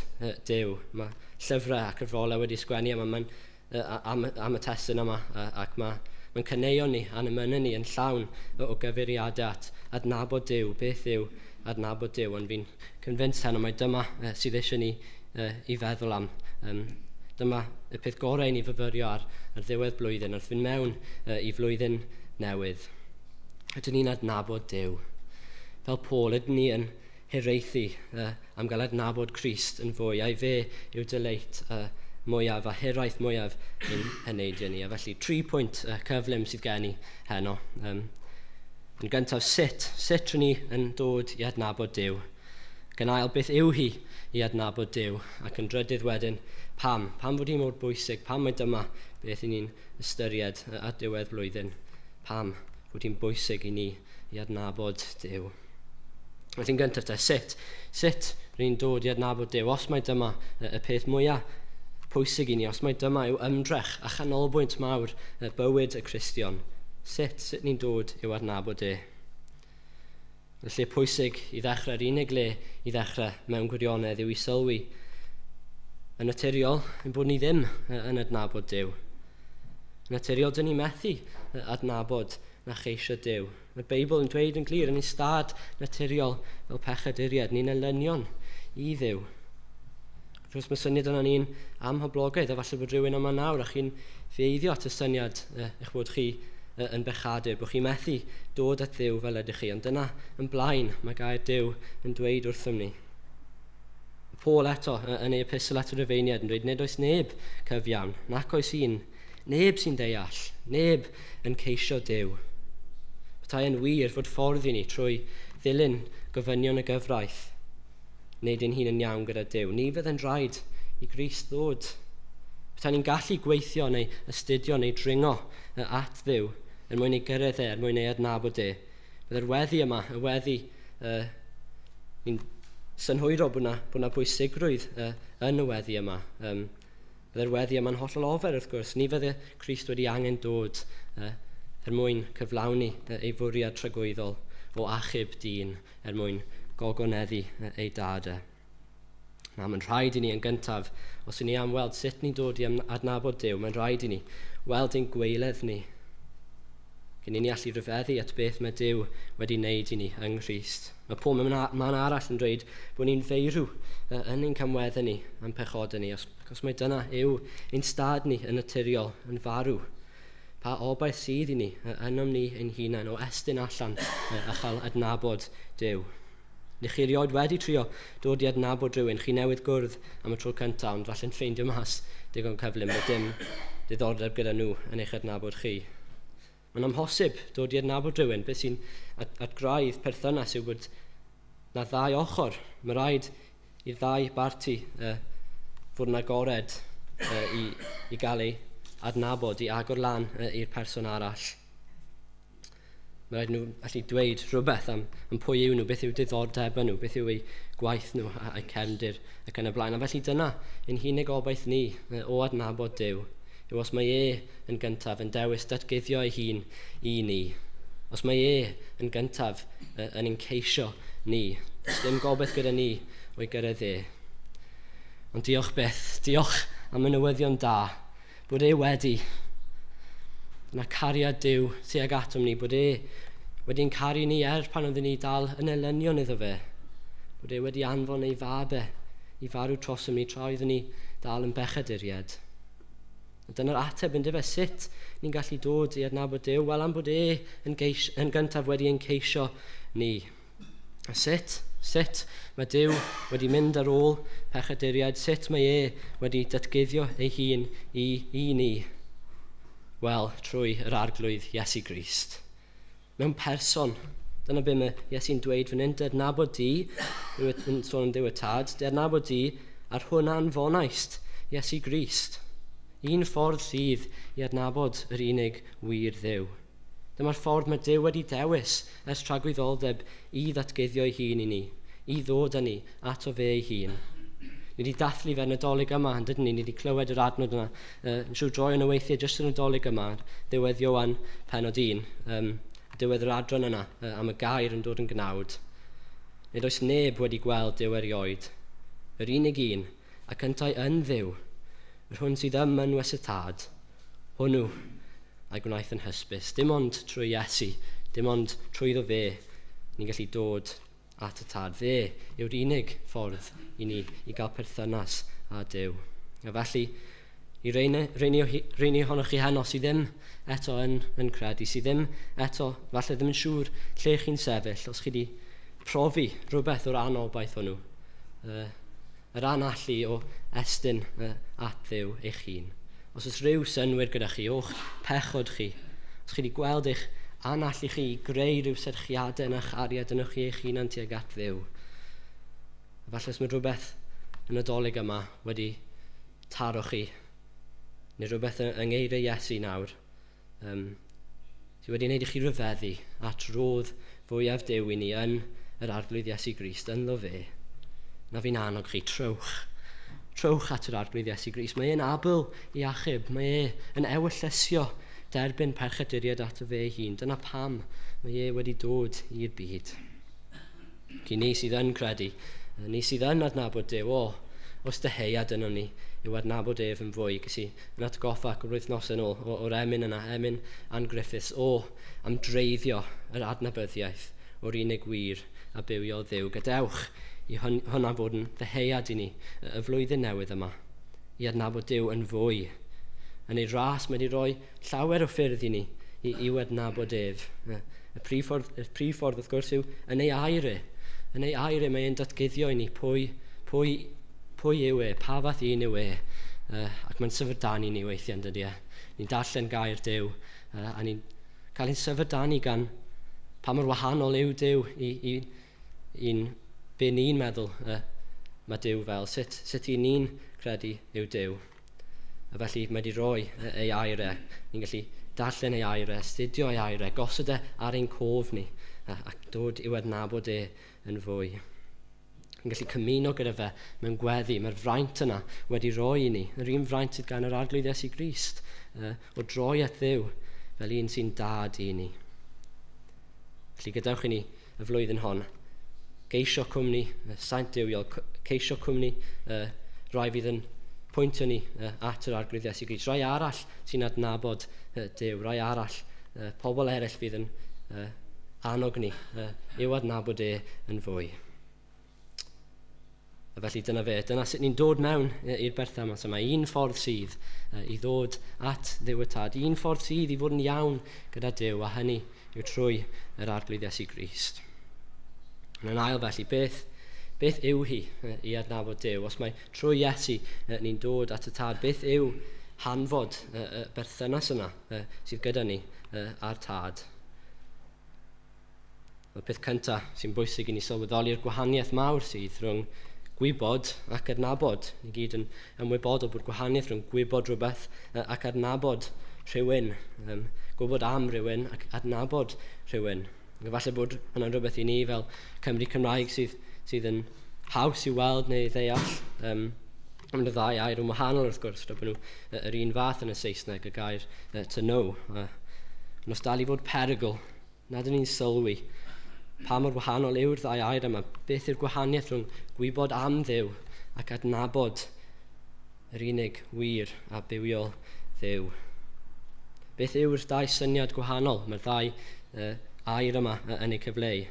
Duw. Mae llyfrau ac cyfrolau wedi sgwennu am y testun yma, ac mae'n caneuon ni a'n emynau ni yn llawn o gyfeiriadau at adnabod Duw, beth yw adnabod Duw. Ond fi'n convinced heno mai dyma sydd eisiau ni i feddwl am. Dyma y peth gorau i ni fyfyrio ar ddiwedd blwyddyn, wrth fynd mewn i flwyddyn newydd. Ydyn ni'n adnabod Duw? Fel Paul, ydyn ni yn hiraethu am gael adnabod Crist yn fwy, a'i fe yw delight mwyaf a hiraeth mwyaf ein heneidiau ni. A felly, 3 pwynt cyflym sydd gen i heno. Yn gyntaf, sut rydyn ni yn dod i adnabod Duw? Ac yn ail, beth yw hi i adnabod Duw? Ac yn drydydd wedyn, pam? Pam fod hi mor bwysig? Pam mae dyma beth i ni'n ystyried ar diwedd blwyddyn? Pam fod hi'n bwysig i ni i adnabod Duw? Felly'n gyntaf te, sut? Sut rydyn ni'n dod i adnabod Duw? Os mai dyma y peth mwyaf pwysig i ni, os mai dyma yw ymdrech a chanolbwynt mawr bywyd y Cristion, sut ni'n dod i'w adnabod e? Y lle pwysig i ddechrau, yr unig le i ddechrau mewn gwirionedd yw i sylwi yn naturiol ein bod ni ddim yn adnabod Duw. Yn naturiol, dyn ni methu adnabod na cheisio Duw. Mae'r Beibl yn dweud yn glir yn ei stad naturiol fel pechaduriaid, ni'n elynion i Dduw. Wrth gwrs, mae syniad yna'n un amhoblogaidd, a falle bod rhywun yma nawr a chi'n ffeiddio at y syniad eich bod chi yn bechadur, bod chi'n methu dod at Dduw fel ydych chi, ond dyna yn blaen mae gair Duw yn dweud wrthym ni. Paul eto yn ei epistol at y Rufeiniaid yn dweud, nid oes neb cyfiawn, nac oes un, neb sy'n deall, neb yn ceisio Duw. Petai yn wir fod ffordd i ni trwy ddilyn gofynion y gyfraith, wneud ein hun yn iawn gyda Duw. Ni fydd yn rhaid i Grist ddod. Petai ni'n gallu gweithio neu astudio neu dringo at Dduw er mwyn ei gyrraedd e, er mwyn ei adnabod e. Byddai'r weddi yma, y weddi, ni'n synhwyro bod yna bwysigrwydd yn y weddi yma. Byddai'r weddi yma'n hollol ofer, wrth gwrs. Ni fydde Crist wedi angen dod er mwyn cyflawni ei fwriad tragwyddol o achub dyn er mwyn gogoneddu ei dad e. Na, mae'n rhaid i ni yn gyntaf, os i ni am weld sut ni'n dod i adnabod Duw, mae'n rhaid i ni weld ein gweiledd ni. Cyn i ni allu rhyfeddu at beth mae Duw wedi wneud i ni yng Nghrist. Mae pob man arall yn dweud bod ni'n feirw yn ein camweddau ni, a'n pechodau ni, achos mae dyna yw ein stad ni yn naturiol, yn farw. Pa obaith sydd i ni ynom ni ein hunain o estyn allan a chael adnabod Duw. Nid chi erioed wedi trio dod i adnabod rhywun, chi newydd gwrdd am y tro cyntaf, ond falle'n ffeindio mas digon cyflym bod dim diddordeb gyda nhw yn eich adnabod chi. Mae'n amhosib dod i adnabod rhywun. Beth sy'n at graidd perthynas yw bod na ddau ochr. Mae rhaid i'r ddau barti fod yn agored i gael ei adnabod, i agor lan i'r person arall. Mae rhaid nhw allu dweud rhywbeth am pwy yw nhw, beth yw diddordeb nhw, beth yw eu gwaith nhw a'u cefndir ac yn y blaen. A felly dyna ein hunig obaith ni o adnabod Duw, yw os mae e yn gyntaf yn dewis datguddio ei hun i ni. Os mae e yn gyntaf yn ein ceisio ni. Does dim gobaith gyda ni o'i gyrraedd e. Ond diolch byth, diolch am y newyddion da, bod e wedi. Yna cariad Duw tuag atom ni, bod e wedi'n caru ni er pan oeddwn ni dal yn elynion iddo fe. Bod e wedi anfon ei fab e i farw trosom ni tra oeddwn ni dal yn bechaduriaid. A dyna'r ateb yn dyfe, sut ni'n gallu dod i adnabod Duw? Wel, am bod e yn gyntaf wedi ein ceisio ni. A sut? Sut mae Duw wedi mynd ar ôl pechaduriaid? Sut mae e wedi datguddio ei hun i ni? Wel, trwy yr Arglwydd Iesu Grist. Mewn person. Dyna be mae Iesu'n dweud fan hyn, dy adnabod di, yn sôn am Dduw y Tad, dy adnabod di a'r hwn anfonaist, Iesu Grist. Un ffordd sydd i adnabod yr unig wir Dduw. Dyma'r ffordd mae Duw wedi dewis ers tragwyddoldeb i ddatguddio ei hun i ni, i ddod â ni ato fe ei hun. Ni wedi dathlu fe'r Nadolig yma, yn dydyn ni? Ni wedi clywed yr adnod yna. Yn siŵr droi yn y weithiau jyst y Nadolig yma, ddiwedd Ioan pennod 1, diwedd yr adran yna am y gair yn dod yn gnawd. Nid oes neb wedi gweld Duw erioed. Yr unig un, ac yntau yn Dduw, yr hwn sydd ym mynwes y Tad, hwnnw a'i gwnaeth yn hysbys. Dim ond trwy Iesu, dim ond trwyddo fe, ni'n gallu dod at y Tad. Fe yw'r unig ffordd i ni i gael perthynas â Duw. A felly, i reini ohonoch chi heno sydd ddim eto yn credu, sydd ddim eto, falle ddim yn siŵr lle chi'n sefyll, os chi wedi profi rhywbeth o'r anobaith hwnnw, yr anallu o estyn at Dduw eich hun. Os oes rhyw synnwyr gyda chi o'ch pechod chi, os chi wedi gweld eich anallu chi i greu rhyw serchiadau yn eich ariad ynoch chi eich hunan tuag at Dduw. A falle os mae rhywbeth yn Nadolig yma wedi taro chi, neu rhywbeth yng ngeiriau Iesu nawr, sydd wedi wneud i chi ryfeddu at rodd fwyaf Duw i ni yn yr Arglwydd Iesu Grist, ynddo fe. Na fi'n annog chi, trowch. Trowch at yr Arglwydd Iesu Grist. Mae e'n abl i achub, mae e yn ewyllysio derbyn pechaduriaid ato fe ei hun. Dyna pam mae e wedi dod i'r byd. Ci ni sydd yn credu, ni sydd yn adnabod Duw, os dyheuad yno ni yw adnabod ef yn fwy. Ges i yn atgoffa ac o'r wythnos yn ôl o'r emyn yna, emyn Ann Griffiths, am dreiddio yr adnabyddiaeth o'r unig wir a bywiol Dduw. Gadewch i hwnna fod yn ddyheuad i ni y flwyddyn newydd yma, i adnabod Duw yn fwy. Yn ei ras mae wedi rhoi llawer o ffyrdd i ni i'w adnabod ef. Y prif ffordd wrth gwrs yw yn ei air e. Yn ei air e mae e'n datguddio i ni pwy yw e, pa fath un yw e. Ac mae'n syfrdanu ni weithiau, yn dydy e. Ni'n darllen gair Duw a ni'n cael ein syfrdanu gan Pa mor wahanol yw Duw i'n be ni'n meddwl mae Duw fel, sut i ni'n credu yw Duw. A felly mae wedi rhoi ei air e. Ni'n gallu darllen ei air e, astudio ei air e, gosod e ar ein cof ni ac dod i'w adnabod e yn fwy. Ni'n gallu cymuno gyda fe mewn gweddi. Mae'r fraint yna wedi rhoi i ni. Yr un fraint sydd gan yr Arglwydd Iesu Grist o droi at Dduw fel un sy'n dad i ni. Felly gadewch i ni y flwyddyn hon geisio cwmni saint duwiol, ceisio cwmni rai fydd yn pwyntio ni at yr Arglwydd Iesu Grist, rai arall sy'n adnabod Duw, rai arall, pobl eraill fydd yn annog ni i'w adnabod e yn fwy. A felly dyna fe, dyna sut ni'n dod mewn i'r berthynas yma. Un ffordd sydd i ddod at Dduw y Tad, un ffordd sydd i fod yn iawn gyda Duw, a hynny yw trwy yr Arglwydd Iesu Grist. Yn ail felly, beth yw hi i adnabod Duw? Os mae trwy Iesu ni'n dod at y Tad, beth yw hanfod y berthynas yna sydd gyda ni a'r Tad? Y peth cyntaf sy'n bwysig i ni sylweddoli'r gwahaniaeth mawr sydd rhwng gwybod ac adnabod. Ni gyd yn ymwybodol bod gwahaniaeth rhwng gwybod rhywbeth ac adnabod rhywun. Gwybod am rhywun ac adnabod rhywun. Falle bod hwnna'n rhywbeth i ni fel Cymry Cymraeg sydd yn haws i weld neu ddeall. Ond y ddau air yn wahanol wrth gwrs, bod nhw yr un fath yn y Saesneg, y gair to know. Ond os dal i fod perygl, nad ydyn ni'n sylwi pa mor wahanol yw'r ddau air yma, beth yw'r gwahaniaeth rhwng gwybod am Dduw ac adnabod yr unig wir a bywiol Dduw. Beth yw'r ddau syniad gwahanol? Mae'r ddau air yma yn eu cyfleu.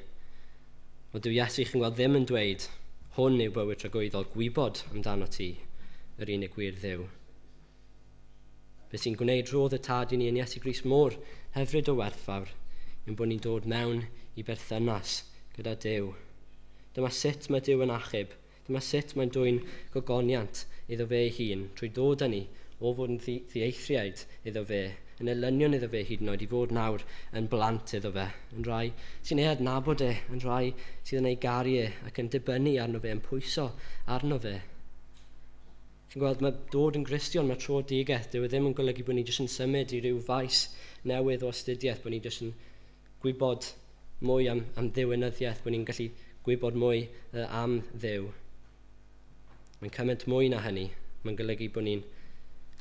Wel, dyw Iesu, chi'n gweld, ddim yn dweud, hwn yw bywyd tragwyddol, gwybod amdano ti, yr unig wir Dduw. Beth sy'n gwneud rhodd y Tad i ni yn Iesu Grist mor hyfryd o werthfawr yw bod ni'n dod mewn i berthynas gyda Duw. Dyma sut mae Duw yn achub. Dyma sut mae'n dwyn gogoniant iddo fe ei hun, trwy dod â ni o fod yn ddieithriaid iddo fe, yn elynion iddo fe hyd yn oed, i fod nawr yn blant iddo fe, yn rhai sy'n ei adnabod e, yn rhai sydd yn ei garu e ac yn dibynnu arno fe, yn pwyso arno fe. Chi'n gweld, mae dod yn Gristion, mae tröedigaeth, dyw e ddim yn golygu bod ni jyst yn symud i ryw faes newydd o astudiaeth, bod ni jyst yn gwybod mwy am ddiwinyddiaeth, bod ni'n gallu gwybod mwy am Dduw. Mae'n cymaint mwy na hynny. Mae'n golygu bod ni'n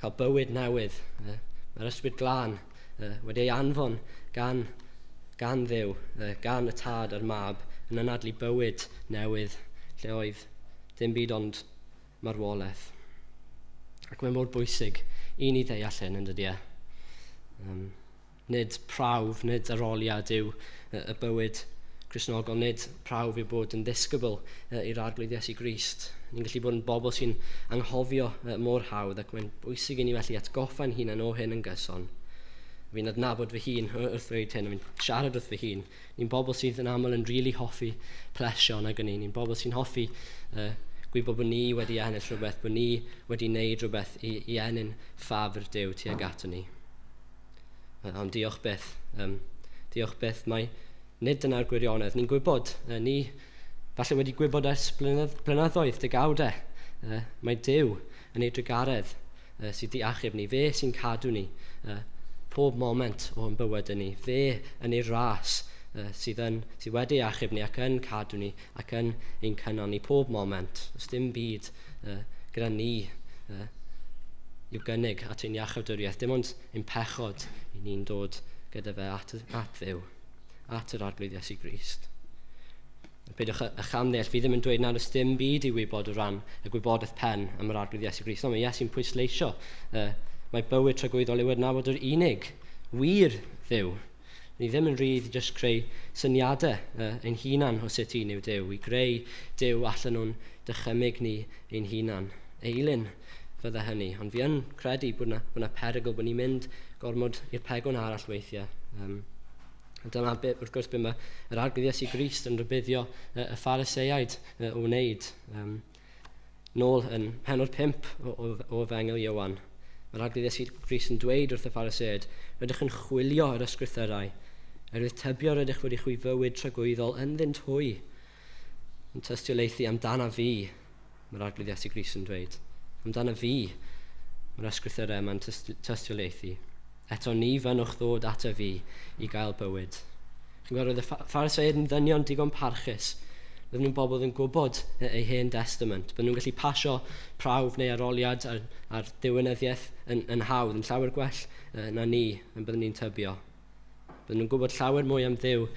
cael bywyd newydd. Mae'r Ysbryd Glân wedi ei anfon gan Dduw, gan y Tad a'r Mab, yn anadlu bywyd newydd lle oedd dim byd ond marwolaeth. Ac mae'n mor bwysig i ni ddeall hyn, yn dydy e. Nid prawf, nid aroliad yw y bywyd Cristnogol, nid prawf yw bod yn ddisgybl i'r Arglwydd Iesu Grist. Ni'n gallu bod yn bobl sy'n anghofio mor hawdd, ac mae'n bwysig i ni felly atgoffa'n hunain o hyn yn gyson. Fi'n adnabod fy hun wrth ddweud hyn, fi'n siarad wrth fy hun. Ni'n bobl sydd yn aml yn rili hoffi plesio nag ni. Ni'n bobl sy'n hoffi gwybod bod ni wedi ennill rhywbeth, bod ni wedi wneud rhywbeth i ennyn ffafr Duw tuag ato ni. Ond diolch byth, mae nid dyna'r gwirionedd. Ni'n gwybod, ni falle wedi gwybod ers blynyddoedd, degawdau, mae Duw yn ei drugaredd sydd wedi achub ni. Fe sy'n cadw ni pob moment o'n bywyd ni. Fe yn ei ras sydd wedi achub ni ac yn cadw ni ac yn ein cynnal ni pob moment. Does dim byd gyda ni i'w gynnig at ein iachawdwriaeth, dim ond ein pechod i ni'n dod gyda fe at Dduw, at yr Arglwydd Iesu Grist. Peidiwch â chamddeall, fi ddim yn dweud nad oes dim byd i wybod o ran y gwybodaeth pen am yr Arglwydd Iesu Grist. No, mae Iesu'n pwysleisio mae bywyd tragwyddol yw adnabod yr unig wir Dduw. Ni ddim yn rhydd i jyst creu syniadau ein hunan o sut un yw Duw, i greu Duw allan o'n dychymyg ni ein hunan. Eilun fydde hynny, ond fi yn credu bod na perygl bod ni'n mynd gormod i'r pegwn arall weithiau. Dyma wrth gwrs be mae yr Arglwydd Iesu Grist yn rhybuddio y Phariseaid o wneud. Nôl yn pennod 5 o Efengyl Ioan, mae'r Arglwydd Iesu Grist yn dweud wrth y Phariseaid, rydych yn chwilio yr ysgrythurau Oherwydd tybio rydych wedi chwi fywyd tragwyddol ynddynt hwy, yn tystiolaethu amdana fi, mae'r Arglwydd Iesu Grist yn dweud. Amdana fi, mae'r ysgrythurau yma'n tystiolaethu. Eto ni fynnwch ddod ato fi i gael bywyd. Chi'n gweld, roedd y Phariseaid yn ddynion digon parchus. Roedden nhw'n bobl yn gwybod eu Hen Testament. Bydden nhw'n gallu pasio prawf neu aroliad ar ddiwinyddiaeth yn hawdd, yn llawer gwell na ni, yn byddwn ni'n tybio. Bydden nhw'n gwybod llawer mwy am Dduw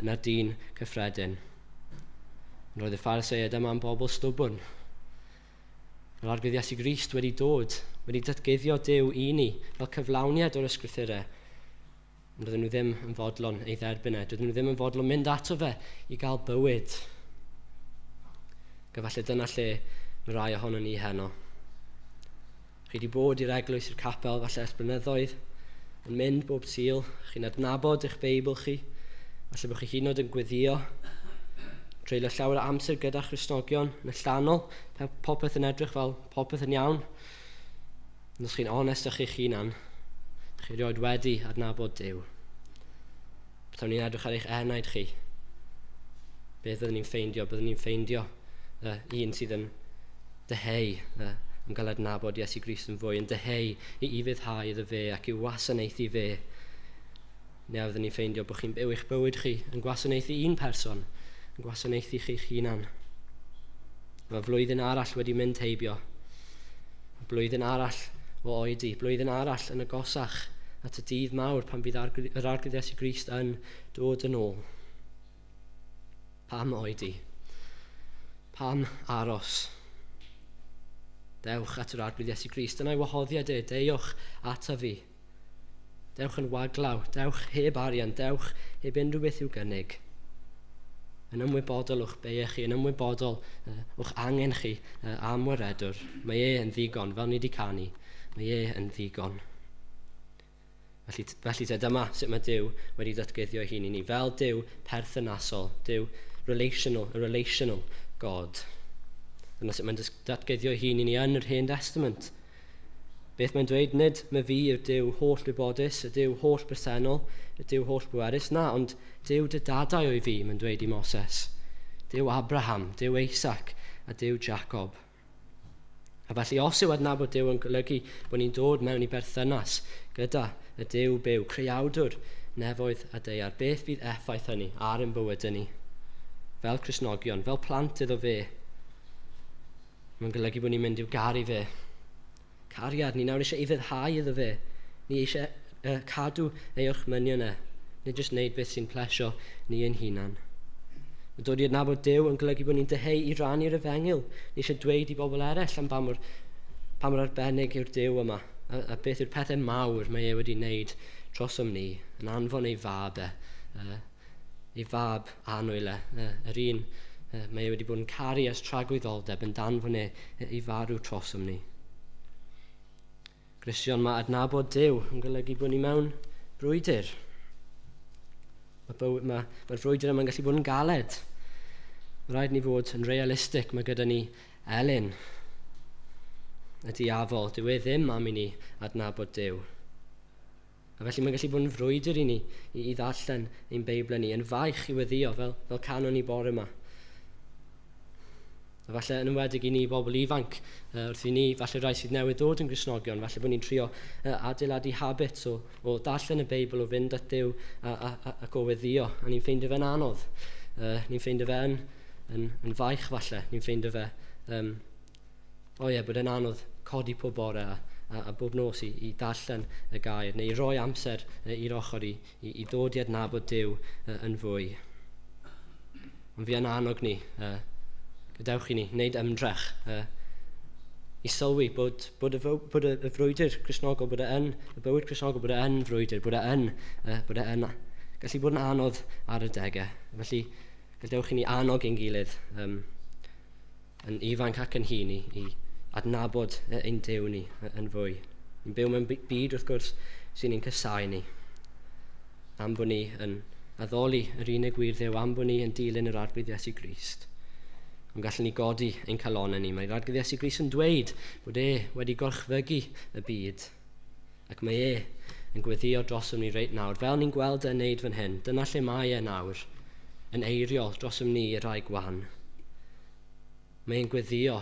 na'r dyn cyffredin. Roedd y Phariseaid yma yn bobl stwbwrn. Yr Arglwydd Iesu Grist wedi dod, wedi datguddio Duw i ni fel cyflawniad o'r ysgrythurau. Ond doedden nhw ddim yn fodlon ei dderbyn e. Doedden nhw ddim yn fodlon mynd ato fe i gael bywyd. Ac falle dyna lle mae rai ohono ni heno. Chi wedi bod i'r eglwys, i'r capel, falle ers blynyddoedd, yn mynd bob Sul, chi'n adnabod eich Beibl chi, falle bod chi hyd yn oed yn gweddio, treulio llawer o amser gyda Christnogion yn allanol, popeth yn edrych fel popeth yn iawn. Ond os chi'n onest â chi'ch hunan, chi erioed wedi adnabod Duw. Petawn ni'n edrych ar eich enaid chi, beth byddwn ni'n ffeindio? Byddwn ni'n ffeindio un sydd yn dyheu am gael adnabod Iesu Grist yn fwy, yn dyheu i ufuddhau iddo fe ac i'w wasanaethu fe. Neu a fyddwn ni'n ffeindio bod chi'n byw eich bywyd chi yn gwasanaethu un person, yn gwasanaethu chi'ch hunan. Mae flwyddyn arall wedi mynd heibio. Blwyddyn arall o oedi, blwyddyn arall yn agosach at y dydd mawr pan fydd yr Arglwydd Iesu Grist yn dod yn ôl. Pam oedi? Pam aros? Dewch at yr Arglwydd Iesu Grist. Dyna'i wahoddiad e, deuwch ata fi. Dewch yn waglaw, dewch heb arian, dewch heb unrhyw beth i'w gynnig. Yn ymwybodol o'ch beiau chi, yn ymwybodol o'ch angen chi am waredwr. Mae e yn ddigon, fel ni wedi canu, mae e yn ddigon. Felly te dyma sut mae Duw wedi datguddio ei hun i ni, fel Duw perthynasol, Duw relational, a relational God. Dyna sut mae'n datguddio ei hun i ni yn yr Hen Testament. Beth mae'n dweud, nid mae fi yw'r Duw holl wybodus, y Duw holl bresennol, y Duw holl bwerus, na, ond Duw dy dadau o'i fi, mae'n dweud i Moses. Duw Abraham, Duw Isaac a Duw Jacob. A felly os yw adnabod Duw yn golygu bod ni'n dod mewn i berthynas gyda y Duw byw, creawdwr nefoedd a daear, beth fydd effaith hynny ar ein bywydau ni? Fel Cristnogion, fel plant iddo fe. Mae'n golygu bod ni'n mynd i'w garu fe. Cariad, ni nawr eisiau ufuddhau iddo fe. Ni eisiau cadw ei orchmynion e. Nid jyst wneud beth sy'n plesio ni ein hunan. Mae dod i adnabod Duw yn golygu bod ni'n dyheu i rannu'r efengyl. Ni eisiau dweud i bobl eraill am pa mor arbennig yw'r Duw yma a beth yw'r pethau mawr mae e wedi wneud trosom ni, yn anfon ei fab e, ei fab annwyl e, yr un mae e wedi bod yn caru ers tragwyddoldeb, yn danfon e i farw trosom ni. Gristion, mae adnabod Duw yn golygu bod ni mewn brwydr. Mae'r frwydr yma'n gallu bod yn galed. Mae rhaid ni fod yn realistig. Mae gyda ni Elyn, y diafol. Dyw e ddim am i ni adnabod Duw. A felly mae'n gallu bod yn frwydr i ni i ddarllen ein Beibl ni, yn faich i weddio fel canon ni bore yma. A falle yn enwedig i ni bobl ifanc, wrth i ni, falle rai sydd newydd dod yn Gristnogion, falle bod ni'n trio adeiladu habits o darllen y Beibl, o fynd at Duw ac o weddio, a ni'n ffeindio fe'n anodd. Ni'n ffeindio fe yn faich falle, ni'n ffeindio fe, bod e'n anodd codi pob bore a bob nos i darllen y gair, neu i roi amser i'r ochr i ddod i adnabod Duw yn fwy. Ond fi yn annog ni, gadewch i ni wneud ymdrech i sylwi bod y frwydr Cristnogol, bod y bywyd Cristnogol, bod e yn frwydr, bod e yn gallu bod yn anodd ar y degau. Felly, gadewch i ni annog ein gilydd yn ifanc ac yn hŷn i adnabod ein Duw ni yn fwy. Ni'n byw mewn byd, wrth gwrs, sy'n ein casáu ni. Am bod ni yn addoli yr unig wir Dduw, am bod ni yn dilyn yr Arglwydd Iesu Grist. Ond gallwn ni godi ein calonnau ni. Mae'r Arglwydd Iesu Grist yn dweud bod e wedi gorchfygu y byd. Ac mae e yn gweddio drosom ni reit nawr, fel ni'n gweld e'n neud fan hyn. Dyna lle mae e nawr, yn eiriol drosom ni i'r rhai gwan. Mae e'n gweddio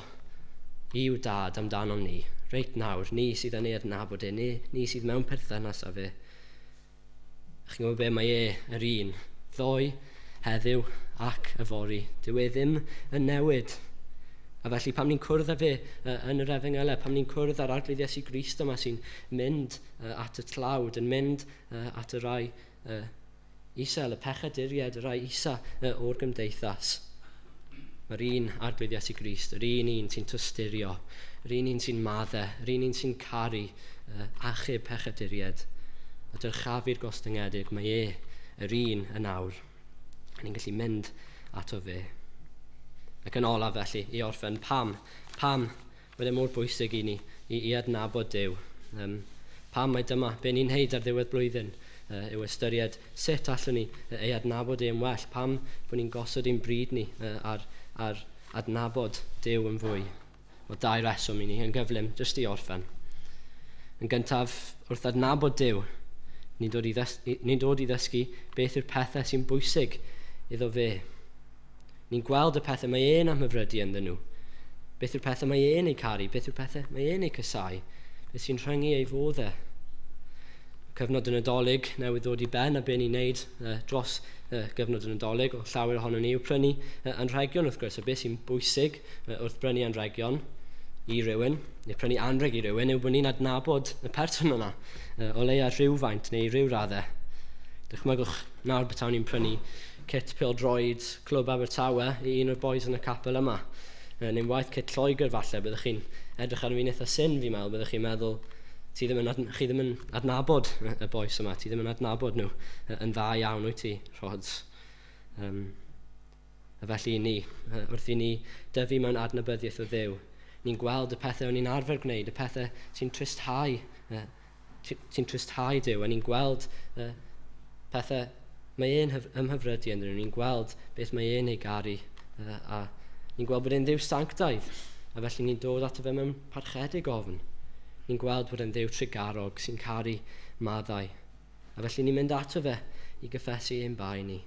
i'w dad amdanom ni, reit nawr, ni sydd yn ei adnabod e, ni sydd mewn perthynas â fe. A chi'n gwybod be, mae e yr un, ddoe, heddiw ac yfory. Dyw e ddim yn newid. A felly pam ni'n cwrdd â fe yn yr efengylau, pam ni'n cwrdd â'r Arglwydd Iesu Grist yma sy'n mynd at y tlawd, yn mynd at y rai isel, y pechaduriaid, y rai isa o'r gymdeithas. Mae'r un Arglwydd Iesu Grist, yr un un sy'n tosturio, yr un un sy'n maddau, yr un un sy'n caru achub pechaduriaid, a dyrchafu'r gostyngedig, mae e yr un yn awr. A ni'n gallu mynd ato fe. Ac yn olaf felly, i orffen, pam bod e mor bwysig i ni i adnabod Duw? Pam mae dyma be ni'n neud ar ddiwedd blwyddyn yw ystyried sut allwn ni ei adnabod e'n well, pam bod ni'n gosod ein bryd ni ar adnabod Duw yn fwy. Mae dau reswm i ni yn gyflym, jyst i orffen. Yn gyntaf, wrth adnabod Duw, ni'n dod i ddysgu beth yw'r pethau sy'n bwysig iddo fe. Ni'n gweld y pethau mae e'n amhyfrydu ynddyn nhw. Beth yw'r pethau mae e'n eu caru, beth yw'r pethau mae e'n eu casáu, beth sy'n rhyngu ei fodd e. Cyfnod y Nadolig newydd ddod i ben, a be ni'n neud dros gyfnod y Nadolig, o llawer ohono ni yw prynu anrhegion wrth gwrs, a beth sy'n bwysig wrth brynu anrhegion i rywun, neu prynu anrheg i rywun, yw bod ni'n adnabod y person yna, o leia rhywfaint neu rhyw raddau. Dychmygwch nawr betawn ni'n prynu kit pêl-droed Clwb Abertawe i un o'r boys yn y capel yma. Neu'n waith kit Lloegr falle, byddwch chi'n edrych ar fi'n eitha syn fi'n meddwl, byddwch chi'n meddwl, chi ddim yn adnabod y boys yma, ti ddim yn adnabod nhw yn dda iawn wyt ti, Rods. A felly ni, wrth i ni dyfu mewn adnabyddiaeth o Dduw, ni'n gweld y pethau o'n ni'n arfer gwneud, y pethau sy'n tristhau Duw, a ni'n gweld pethau mae e'n ymhyfrydu ynddyn nhw, ni'n gweld beth mae e'n ei garu, a ni'n gweld bod e'n Dduw sanctaidd, a felly ni'n dod ato fe mewn parchedig ofn. Ni'n gweld bod e'n Dduw trugarog sy'n caru maddau, a felly ni'n mynd ato fe i gyffesu ein bai ni.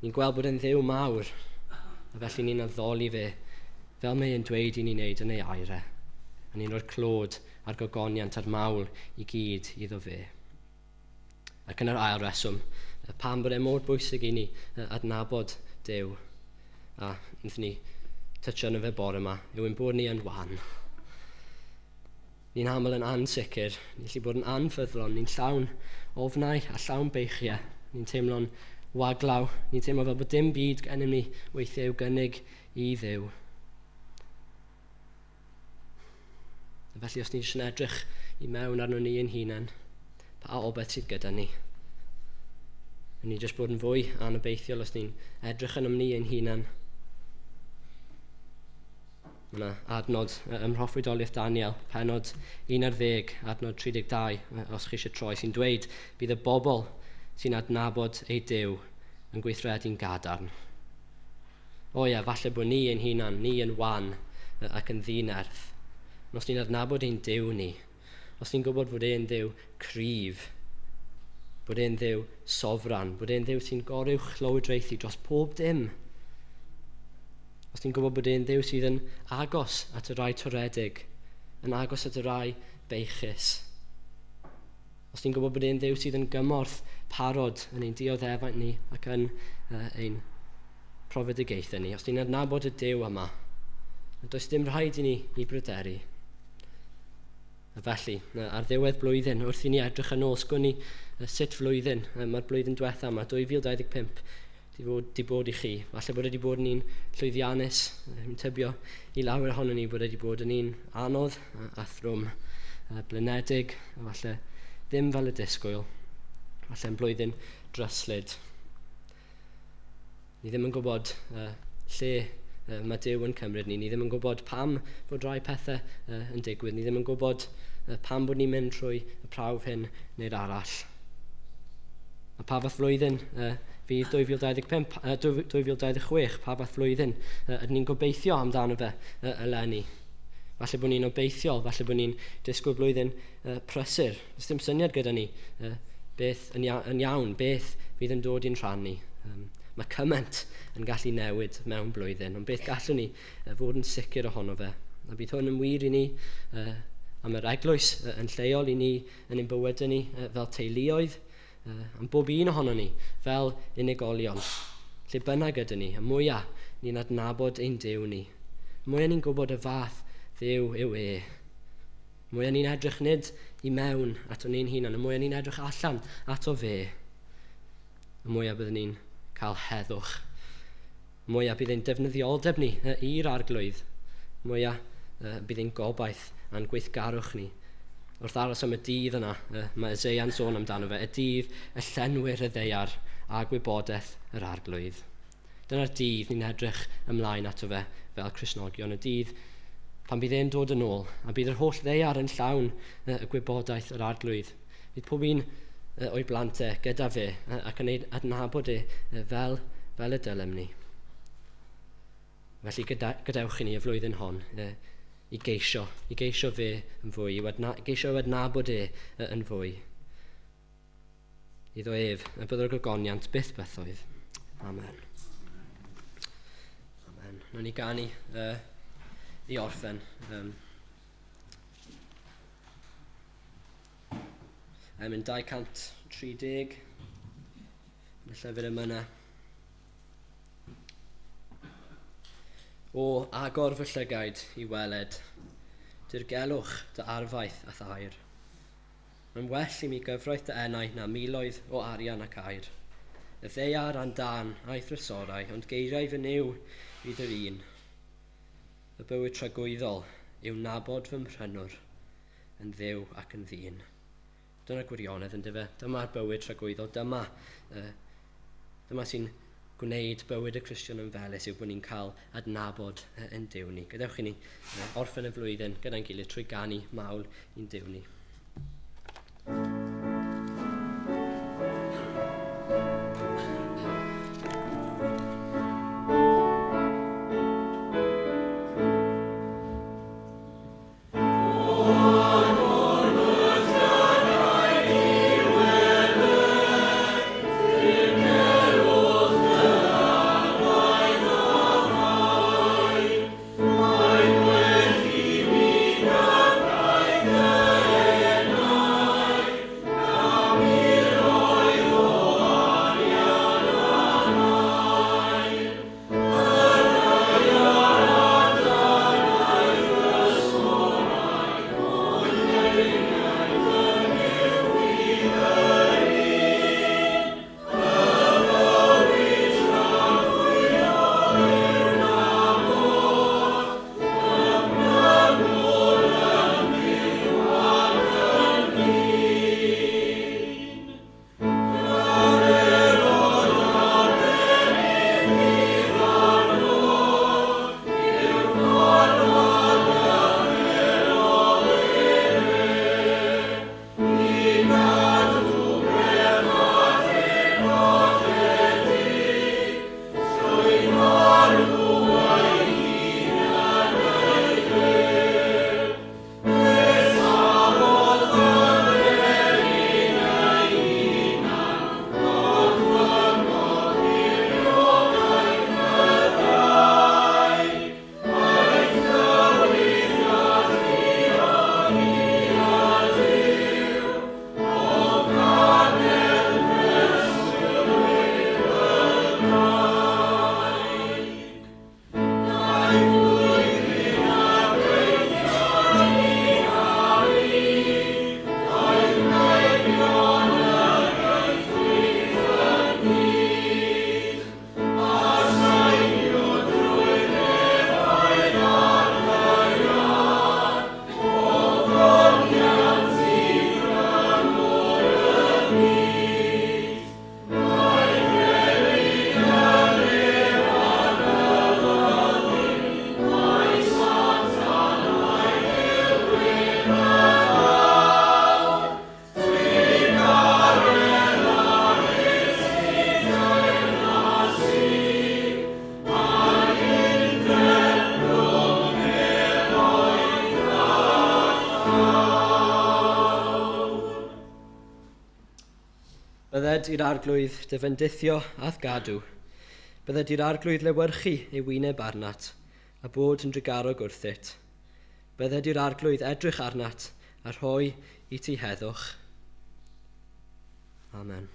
Ni'n gweld bod e'n Dduw mawr, a felly ni'n addoli fe, fel mae e'n dweud i ni wneud yn ei air e. A ni'n rhoi'r clod a'r gogoniant a'r mawl i gyd iddo fe. Ac yn yr ail reswm, pam bod e mor bwysig i ni adnabod Duw, a wnaethon ni tytio arno fe bore yma, yw ein bod ni yn wan. Ni'n aml yn ansicr, ni'n gallu bod yn anffyddlon, ni'n llawn ofnau a llawn beichiau, ni'n teimlo'n waglaw, ni'n teimlo fel bod dim byd gennym ni weithiau i'w gynnig i Dduw. A felly os ni jyst yn edrych i mewn arno ni ein hunain, pa obaith sydd gyda ni? Ni jyst bod yn fwy anobeithiol os ni'n edrych arnom ni ein hunain. Mae yna adnod ym Mhroffwydoliaeth Daniel, pennod 11, adnod 32, os chi eisiau troi, sy'n dweud bydd y bobl sy'n adnabod ei Duw yn gweithredu'n gadarn. O ia, falle bod ni ein hunan, ni yn wan ac yn ddinerth. Ond os ni'n adnabod ein Duw ni, os ni'n gwybod fod e'n Dduw cryf, bod e'n Dduw sofran, bod e'n Dduw sy'n goruwch lywodraethu dros pob dim, os ni'n gwybod bod e'n Dduw sydd yn agos at y rai toredig, yn agos at y rai beichus, os ni'n gwybod bod e'n Dduw sydd yn gymorth parod yn ein dioddefaint ni ac yn ein profedigaethau ni, os ni'n adnabod y Duw yma, does dim rhaid i ni i bryderu. A felly, ar ddiwedd blwyddyn, wrth i ni edrych yn ôl, sgwn ni sut flwyddyn, mae'r blwyddyn diwetha yma, 2025, di bod i chi. Falle bod wedi bod yn un llwyddiannus, yn tybio i lawer ohono ni bod wedi bod yn un anodd a thrwm, blinedig, a falle ddim fel y disgwyl, falle'n blwyddyn dryslyd. Ni ddim yn gwybod lle mae Duw yn cymryd ni, ni ddim yn gwybod pam bod rai pethau yn digwydd, ni ddim yn gwybod pam bod ni'n mynd trwy y prawf hyn neu'r arall. A pa fath flwyddyn fydd 2025, 2026, pa fath flwyddyn ydyn ni'n gobeithio amdano fe eleni? Falle bod ni'n obeithiol, falle bod ni'n disgwyl blwyddyn prysur. Does dim syniad gyda ni beth yn iawn, beth fydd yn dod i'n rhan ni. Mae cymaint yn gallu newid mewn blwyddyn, ond beth gallwn ni fod yn sicr ohono fe. A bydd hwn yn wir i ni am yr eglwys yn lleol i ni, yn ein bywydau ni fel teuluoedd, am bob un ohono ni fel unigolion. Lle bynnag ydyn ni, y mwyaf ni'n adnabod ein Duw ni. Y mwyaf ni'n gwybod y fath Dduw yw e. Mwyaf ni'n edrych nid i mewn ato ni'n hunan, y mwyaf ni'n edrych allan ato fe, y mwyaf byddwn ni'n cael heddwch. Y mwyaf bydd ein defnyddioldeb ni i'r arglwydd, y mwyaf bydd ein gobaith a'n gweithgarwch ni. Wrth aros am y dydd yna, mae Eseia'n sôn amdano fe, y dydd y llenwir y ddaear a gwybodaeth yr arglwydd. Dyna'r dydd ni'n edrych ymlaen ato fe fel Cristnogion, y dydd pan bydd e'n dod yn ôl, a bydd yr holl ddaear yn llawn y gwybodaeth yr arglwydd. Bydd pob un o'i blant e gyda fe ac yn ei adnabod e fel y dylem ni. Felly gadewch i ni y flwyddyn hon i geisio fe yn fwy, i geisio adnabod e yn fwy. Iddo ef, y byddai'r gogoniant byth bythoedd. Amen. Amen. Nawn ni ganu i orffen. Yn 230, yn y llyfr yma. O, agor fy llygaid i weled, dirgelwch dy arfaeth a thair. Mae'n well i mi gyfraith dy enau na miloedd o arian ac aur. Y ddaear a'n dan a'i thrysorau, ond geiriau fy Nuw fydd yr un. Y bywyd tragwyddol yw nabod fy mhrynwr yn Dduw ac yn ddyn. Dyna'r gwirionedd yn dyfe. Dyma'r bywyd tragwyddol. Dyma sy'n gwneud bywyd y Cristion yn felys yw bod ni'n cael adnabod yn Duw ni. Gadewch i ni orffen y flwyddyn gyda'n gilydd trwy ganu mawl i'n Duw ni. Amen. Bydded i'r arglwydd dy fendithio a'th gadw. Bydded i'r arglwydd lewyrchu ei wyneb arnat a bod yn drugarog wrthyt. Bydded i'r arglwydd edrych arnat a rhoi i ti heddwch. Amen.